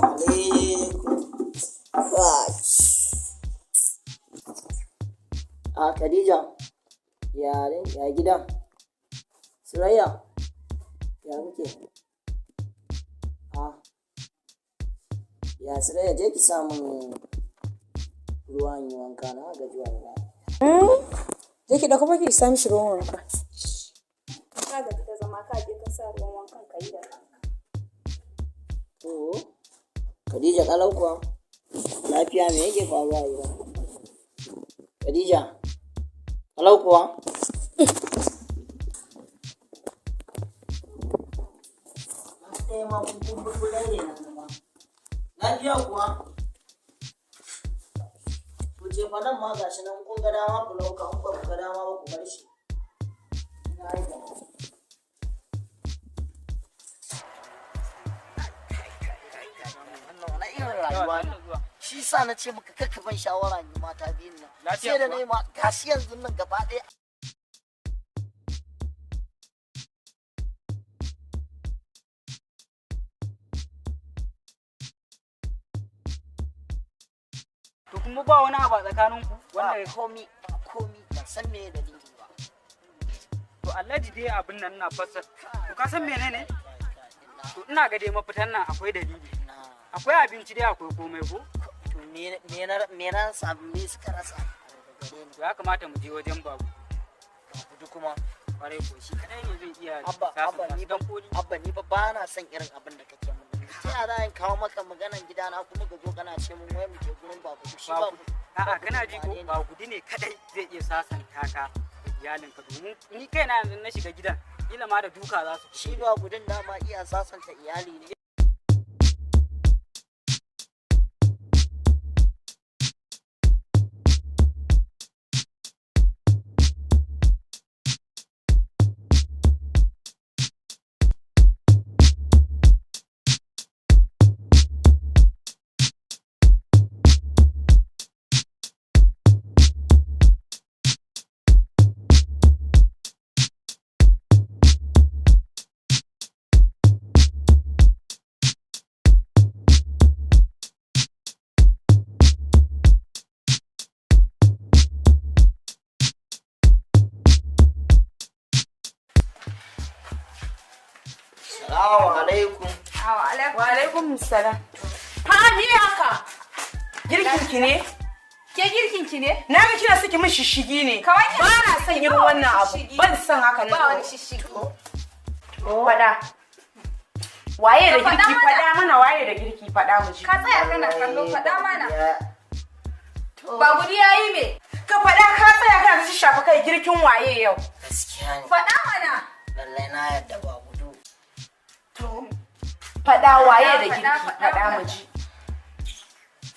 Alaikum. A Khadija, ya ya gidan? Surayya, ya muke? A ya Surayya, je ki samun ruwan yi wanka, na gaji wallahi. Je ki ɗauko baki ki sami shi ruwan wanka. Ka gaji da zama, ka je ka sa ruwan wankan ka yi da kanka. To, Khadija, kalau kuwa? Lafiya, me yake faruwa a gida? Khadija, kalau kuwa? Ɗaya ma kun kumbura ne nan gaba. Lafiya kuwa? Ku ce fa nan ma gashi nan, kun ga dama ku lauka, in ba ku ga dama ba ku bar shi. Ina aika. Wannan wani irin rayuwa ne? Shi sa na ce maka kakka ban shawara ni mata biyun nan. Sai da na yi ma gashi yanzu nan gaba ɗaya. To kuma ba wani abu a tsakaninku Ba wanda komi, ba komi, ban san me dalili ba. To Alhaji, dai abin nan na fassara. To ka san menene? To ina ga dai mafitan nan akwai dalili. Na Akwai abinci dai, akwai komai ko? To me na rasa, me suka rasa daga gare ni? To ya kamata mu je wajen babu. Ba gudu kuma. Kwarai ko, shi kadai ne zai iya Abba, abba, sasanta ni su ba dan koli. Abba, ni ba ba na son irin abin da kake mun. Ta yaya za in kawo maka maganan gidana kuma ka zo kana ce mun wai mu je gurin babu shi Babu. babu? A'a, kana ji ko? Wane ne? Ba gudu ne kadai zai iya sasanta ka da iyalinka, domin ni kaina yanzu na shiga gidan kila ma da duka za su Shi ba gudun dama iya sasanta iyali ne. Salamu alaikum. Wa alaikum salam. Ha, ni haka? Girkin ki ne? Ke, girkin ki ne? Na ga kina saki min shishigi ne. Ka wanke Ba na son irin ba wani wannan abu. shishigi. Ban son haka nan. Ba wani shishigi. Faɗa. Waye da Ka faɗa girki? mana. Faɗa mana waye da girki, faɗa mu ji. Ka tsaya kana kallo, faɗa mana. Ya. Ba gudu ya yi me? Ka faɗa, ka tsaya kana ta shafa kai, girkin waye yau? Gaskiya ne. Faɗa mana. Lallai na yadda ba gudu. Faɗa waye da Faɗa, girki, faɗa, faɗa mu faɗa. ji.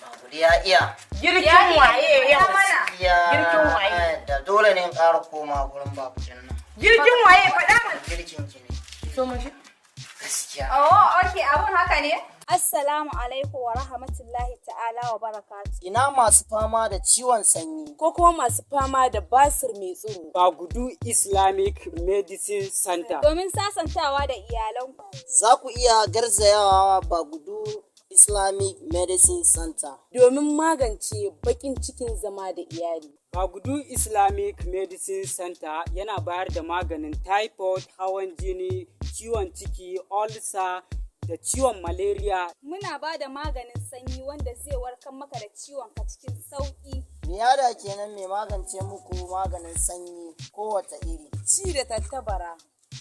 Ba gudu ya iya. Girkin Ya iya, waye yau? faɗa mana. Gaskiya Girkin waye? na yadda dole ne in ƙara koma gurin ba gudun nan. Girkin waye, faɗa mana. Girkin ki ne. So mu ji. Gaskiya. Oh, okay, abun haka ne? Assalamu alaikum wa rahmatullahi ta'ala wa barakatu. Ina masu fama da ciwon sanyi. Ko kuma masu fama da basir mai tsiro. Bagudu Islamic Medicine Center. Domin sasantawa da iyalanku. Za ku iya garzayawa Bagudu Islamic Medicine Center. Domin magance baƙin cikin zama da iyali. Bagudu Islamic Medicine Center yana bayar da maganin typhoid, hawan jini, ciwon ciki, ulcer da ciwon malaria. Muna ba da maganin sanyi wanda zai warkar maka da ciwon ka cikin sauƙi. Miyada kenan mai magance muku maganin sanyi kowace iri. Ci da tattabara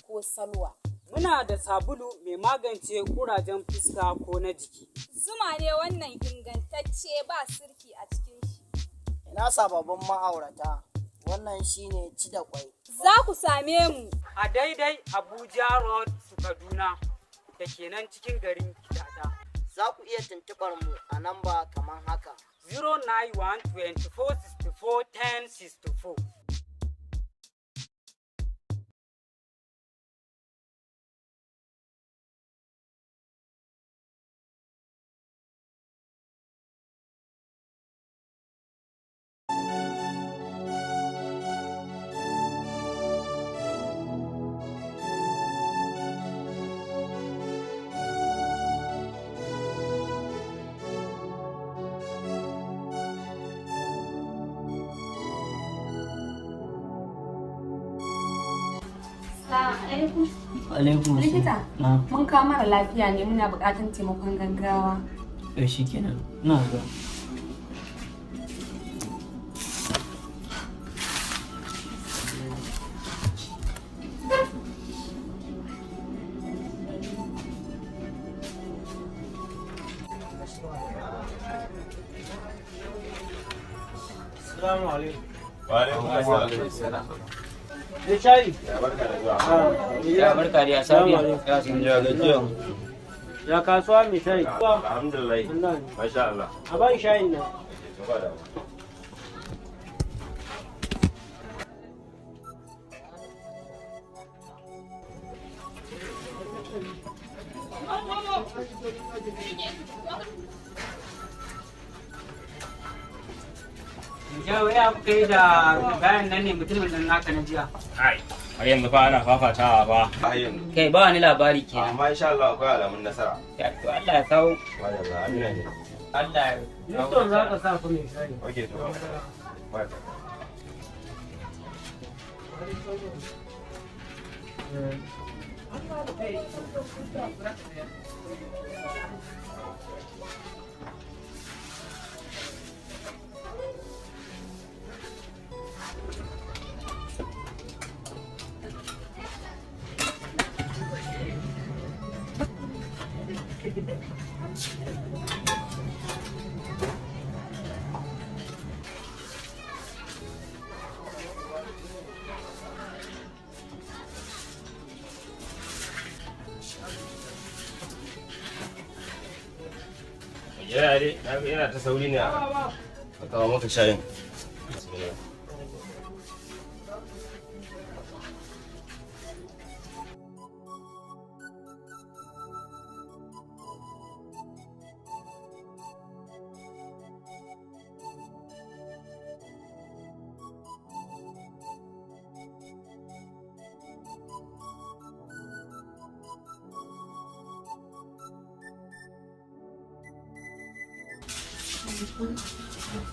ko salwa. Muna da sabulu mai magance kurajen fuska ko na jiki. Zuma ne wannan, ingantacce, ba sirki a cikin shi. Ina sababbin ma'aurata. Wannan shine ci da kwai. Za ku same mu A daidai Abuja Road su Kaduna da ke nan cikin garin Gidada. Za ku iya tuntuɓar mu a namba kamar haka. 091 24 64 10 64. alaikum. Alaikum. Likita, mun kawo mara lafiya ne, muna buƙatar taimakon gaggawa. Eh, shikenan. Ina zuwa. Assalamu alaikum. Wa alaikum assalam. Ya shayi? Ya barka da zuwa. Ya barka da safiya. Ya gajiya. Ya kasuwa mai shayi? Alhamdulillah. Masha Allah. A ban shayin nan. Yau ya kai da bayan nan ne mutumin nan naka na jiya. Ai, har yanzu fa ana fafatawa fa. Har yanzu. Kai ba wani labari kenan. Amma insha Allah akwai alamun nasara. Ya to Allah ya kawo. Madalla, amina ne. Allah ya kawo. Lipton za ka sa fa mai shayi. Okay, to. Bye. Yana dai, yana ta sauri ne a kawo maka shayin.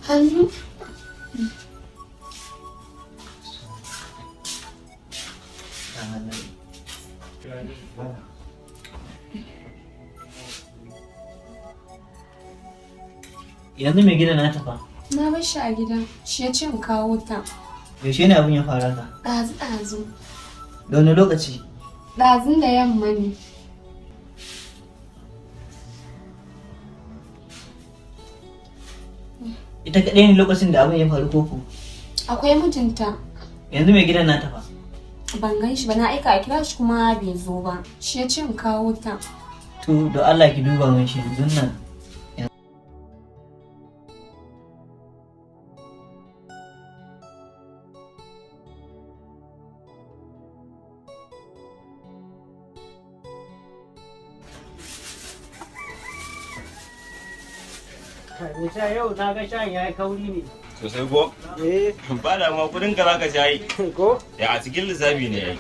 Hannu? Yanzu mai gida na tafa. Na bar shi a gida, shi ya ce in kawo ta. Yaushe ne abin ya fara ka? Ɗazu ɗazu. Da wani lokaci? Ɗazun da yamma ne. Ita kaɗai ne lokacin da abin ya faru koko? Akwai mijinta. Yanzu mai gidan na tafa. Ban gan shi ba, na aika a kira shi kuma bai zo ba. Shi ya ce in kawo ta. To, da Allah ki duba min shi yanzu nan. Mai shayi yau na ga shayin ya yi kauri ne. Sosai ko? Eh. Ba da ma kudin ka zaka shayi. Ko? Ya a cikin lissafi ne yayi.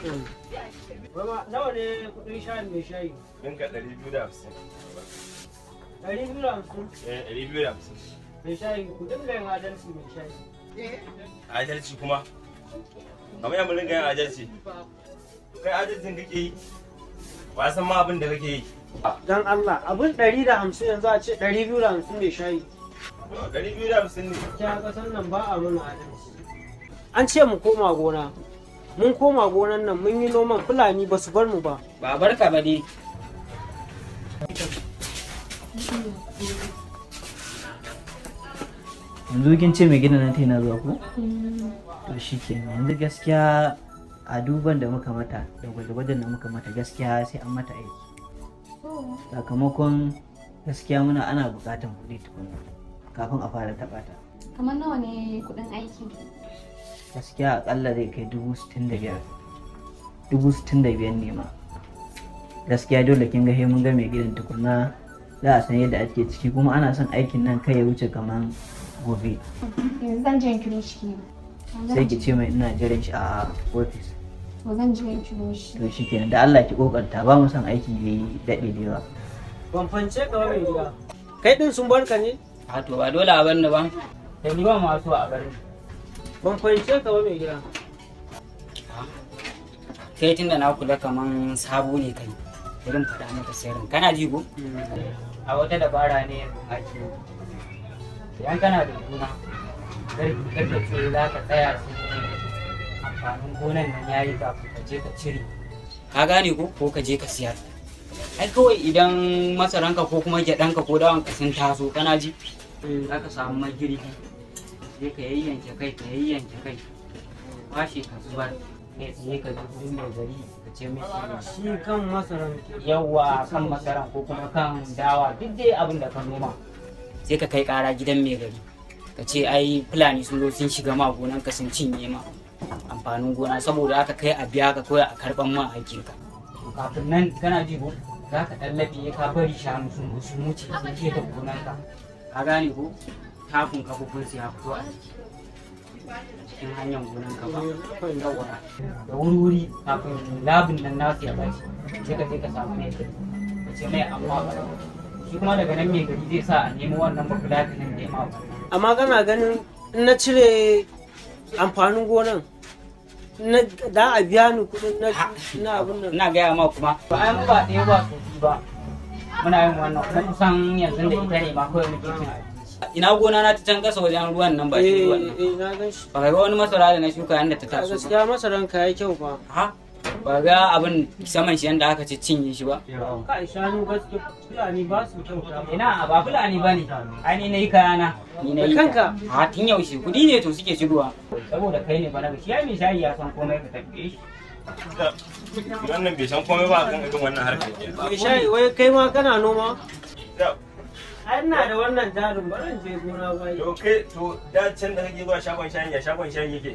Mama, nawa ne kudin shayin mai shayi? Kudin ka 250. 250? Eh, 250. Mai shayi, ku dinga yin adalci mai shayi. Adalci kuma? Kamar yamma ringa yin adalci. Kai adalcin kake yi? Ba san ma abin da kake yi. Dan Allah, abin 150 yanzu a ce 250 mai shayi. 250 ne. Ta kasan nan ba a mana adalci. An ce mu koma gona. Mun koma gonan nan mun yi noman Fulani ba su bar mu ba. Ba barka ba dai. Yanzu kin ce mai gidan nan tana zuwa ko? To shikenan yanzu gaskiya a duban da muka mata da gwaje-gwajen da muka mata gaskiya sai an mata aiki. Sakamakon gaskiya muna ana bukatan kuɗi tukuna kafin a fara taɓa ta. Kamar nawa ne kuɗin aiki? Gaskiya akalla zai kai 65,000. 65,000 ne ma. Gaskiya dole kin ga mun ga mai gidan tukuna za a san yadda ake ciki kuma ana son aikin nan kai ya wuce kaman gobe. Yanzu zan je in kiro shi kenan. Sai ki ce mai ina jiran shi a ofis. To zan je in kiro shi. To shikenan da Allah ki kokarta ba mu son aiki yayi daɗe da yawa. Ban fahimce ka ba mai gida. Kai din sun barka ne? A to ba dole a bar ni ba. Da ni ba ma so a bar ni. Ban fahimce ka ba mai gida. Kai tunda na kula kaman sabo ne kai. Bari in faɗa maka sirrin. Kana ji ko? A wata dabara ne yanzu ake yi. Idan kana da gona, kar ka ce za ka tsaya sai amfanin gonan nan ya yi kafin ka je ka cire. Ka gane ko ko ka je ka siyar. Ai kawai idan masaranka ko kuma gyaɗanka ko dawanka sun taso kana ji? Za ka samu magirbi. Sai ka yayyanke kai ka yayyanke kai. Kwashe ka zubar. Kai tsaye ka je gurin mai gari ka ce mishi Shi kan masaran. Yawa kan masaran ko kuma kan dawa duk dai abin da ka noma sai ka kai kara gidan mai gari ka ce ai fulani sun zo sun shiga ma gonanka sun cinye ma amfanin gona saboda aka kai a biya ka kawai a karban ma hakkinka. To kafin nan kana ji ko za ka tallafi ka bari shanu sun zo sun wuce sun keta gonanka, ka gane ko takun kafofin su ya fito a cikin hanyar gonanka ba. Yawa da wuri-wuri kafin labin nan nasu ya bace sai ka je ka samu mai gari ka ce mai amma ba shi kuma daga nan mai gari zai sa a nemo wannan bafulatinin da ya ma wannan. Amma kana ganin in na cire amfanin gonan na da a biya ni kuɗin na abun nan. Ina gaya ma kuma ba ai mu ba ɗaya ba su biyu ba muna yin wannan kuma kusan yanzu da ita ne ma kawai muke cin abinci. Ina gona na ta can kasa wajen ruwan nan bakin ruwan nan. Eh, na gan shi. Ba ka ga wani masara da na shuka yanda ta A taso ba? gaskiya masaran ka yayi kyau fa. Ha, ba ga abin saman shi yanda aka ci cinye shi ba? Kai shanu gaskiya fulani ba su kyauta. Ina ba fulani ba ne, ai ni na yi kayana. Ni na yi Da kanka? Ha, tun yaushe kuɗi ne to suke shigowa. Saboda kai ne ba na shi ya mai shayi ya san komai ka tafiye shi. Wannan bai san komai ba akan irin wannan harkar ke. Mai shayi wai kai ma kana noma? Ai ina da wannan jarin bari in je gona ba. To kai to da can da kake zuwa shagon shayin ya shagon shayin yake.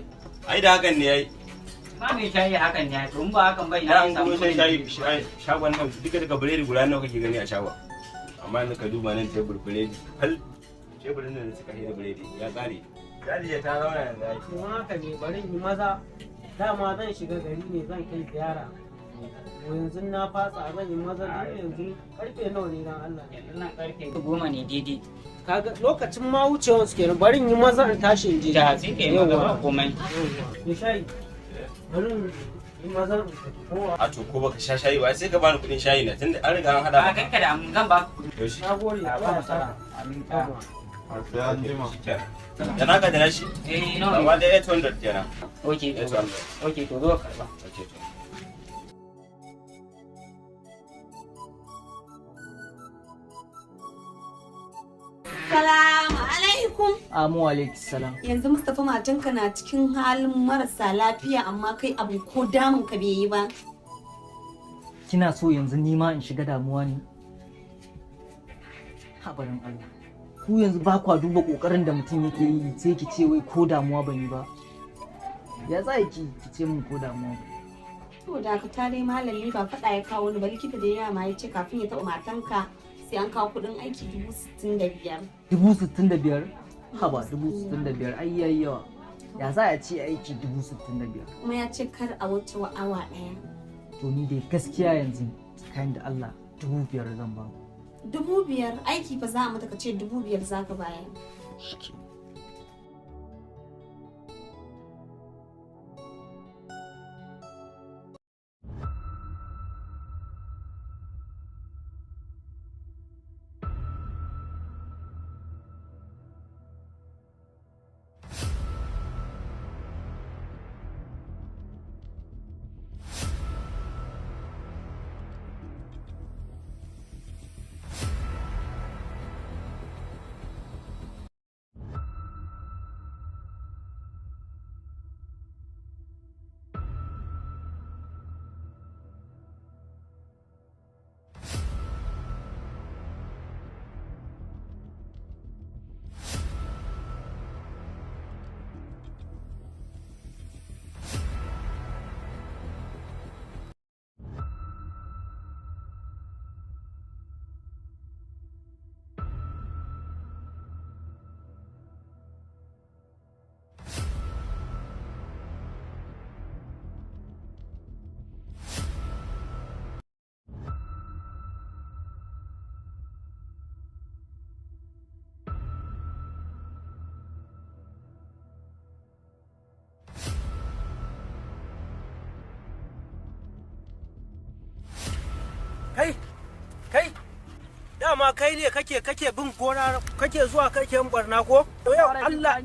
Ai da hakan ne yayi. Ba mai shayi hakan ne to in ba hakan ba ina Da an samu gudu shan kuɗin. shayi shagon nan duka duka biredi guda nawa kake gani a shagon. Amma yanzu ka duba nan tebur biredi fal teburin nan da suka yi da biredi ya tsare. Jari ya ta zauna yanzu ai. To haka ne bari in yi maza. Dama zan shiga gari ne zan kai ziyara. To yanzu na fasa zan yi maza don yanzu karfe nawa ne dan Allah. Yanzu nan karfe 10 ne daidai. Kaga lokacin ma wucewan su kenan bari in yi maza in tashi in je. Da sai ka yi maza ba komai. Mai shayi bari in yi maza in tafi kowa. A to ko baka sha shayi ba sai ka bani kuɗin shayi na tunda an riga an hada. A kanka da amin zan baka kuɗi. Yaushe? Na gode. Ba matsala. Amin ta. Sai an jima. Da naka da nashi? Eh, nawa ne? Amma dai 800 kenan. Okay, to. 800. Okay, to zo ka karba. Okay, to. Salamu alaikum. Amu alaikum salam. Yanzu Mustapha matanka na cikin halin marasa lafiya amma kai abu ko damun ka bai yi ba. Kina so yanzu ni ma in shiga damuwa ne? Habarin Allah. Ku yanzu ba kwa duba kokarin da mutum yake yi sai ki ce wai ko damuwa ban yi ba. Ya za ki ki ce min ko damuwa ban yi? To da ka tare malami ba faɗa ya kawo ni ba likita da ya ma ya ce kafin ya taɓa matanka sai an kawo kuɗin aiki 65,000. 65,000? Haba 65,000 ai yayi yawa. Ya za a ce aiki 65,000? Kuma ya ce kar a wuce wa awa ɗaya. To ni dai gaskiya yanzu tsakanin da Allah 5,000 zan ba ku. 5,000 aiki fa za a mata ka ce 5,000 za ka bayar. Dama kai ne kake bin gona kake zuwa kake yin barna ko? To yau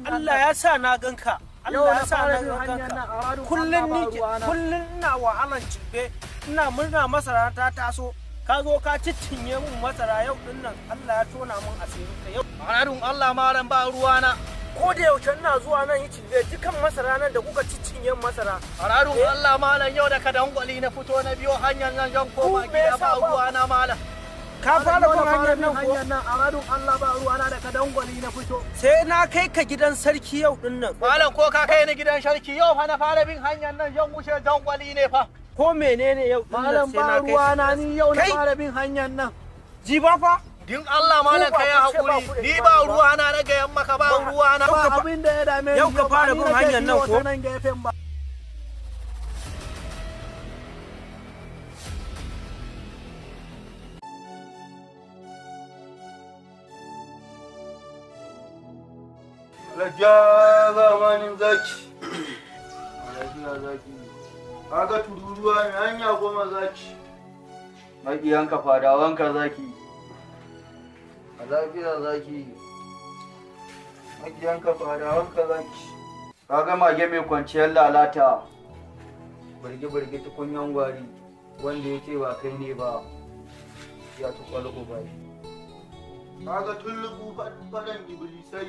Allah ya sa na ganka. Allah ya sa na ganka. Kullun ina wahalan cibe, ina murna masara ta taso. Ka zo ka ciccinye mun masara yau din nan Allah ya tona mun asirin ka yau. Haradun Allah maran ba ruwana. Ko da yaushe ina zuwa nan yi cilbe dukan masara nan da kuka ciccinye masara. Haradun Allah malam yau da ka dangwali na fito na biyo hanyar nan zan koma gida ba ruwana malam. Ka fara bin hanyar nan ko? Haradun Allah ba ruwana da ka dangwali na fito. Sai na kai ka gidan sarki yau din nan. Malam ko ka kai ni gidan sarki yau fa na fara bin hanyar nan zan wuce dangwali ne fa. Ko menene yau din nan sai na kai. Malam ba ruwana ni yau na fara bin hanyar nan. Ji ba fa? Din Allah malam ka yi hakuri ni ba ruwana na gayan maka ba ruwana ba abin da ya dame ni yau ka fara bin hanyar nan ko? Raja zamanin zaki. Lafiya zaki. Kaga tururuwa mai hanya goma zaki. Maƙiyanka fadawanka zaki. A lafiya zaki. Maƙiyanka fadawanka zaki. Kaga mage mai kwanciyar lalata. Birgi-birgi tukunyan gwari. Wanda ya ce ba kai ne ba. Ya ci kwalko ba shi. Kaga tullubu faɗan iblisai.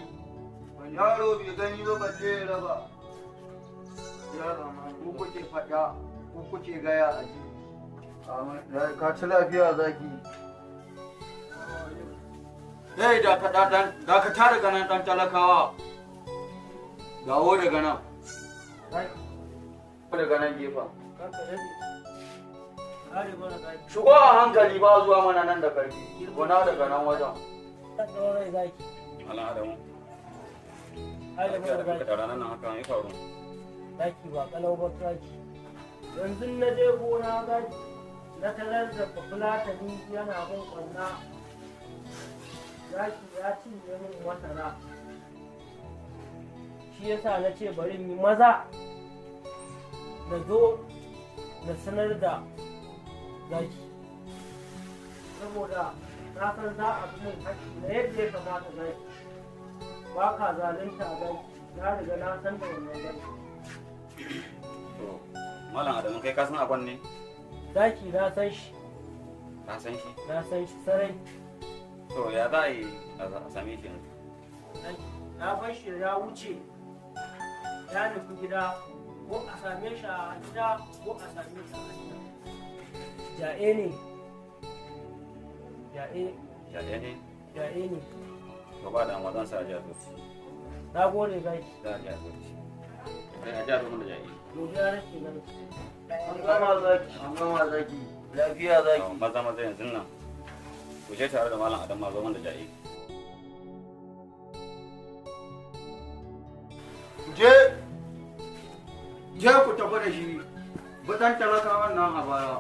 Yaro bai gani ba balle ya raba. Ku kuke faɗa, ku kuke gaya a ji. Ka ci lafiya zaki. Hey, dakata daga nan ɗan talakawa. Dawo daga nan. Daga nan gefen. Shigo a hankali ba zuwa mana nan da ƙarfi. Gona daga nan wajen. Allah Adamu. Da ranar nan haka ya faru. Zaki ba kalau ba zaki. Yanzu na je gona zaki. Na tarar da bafulatani yana bin ƙwanna. Zaki ya cinye min masara. Shi yasa na ce bari yi maza na zo na sanar da zaki. Saboda na san za a bi min haƙƙi na yadda ya kamata zaki. Ba ka zalunta zaki. Na riga na san da wannan zaki. To, Malam Adamu kai ka san abon ne? Zaki na san shi. Ka san shi? Na san shi sarai. To ya za a yi a same shi yanzu? Na bar shi ya wuce ya nufi gida ko a same shi a gida ko a same shi a gida. Ja'e ne. Ja'e. Ja'e ne? Ja'e ne. To ba da zan sa jazo. Na gode zaki. Za a jazo shi. Sai a jazo mun da ja'e. Godiya nake zaki. An gama zaki. An gama zaki. Lafiya zaki. Maza maza yanzu nan. Ku je tare da Malam Adamu ma zo mun da ja'e. Je je ku tafi da shi buɗan talakawan nan a baya.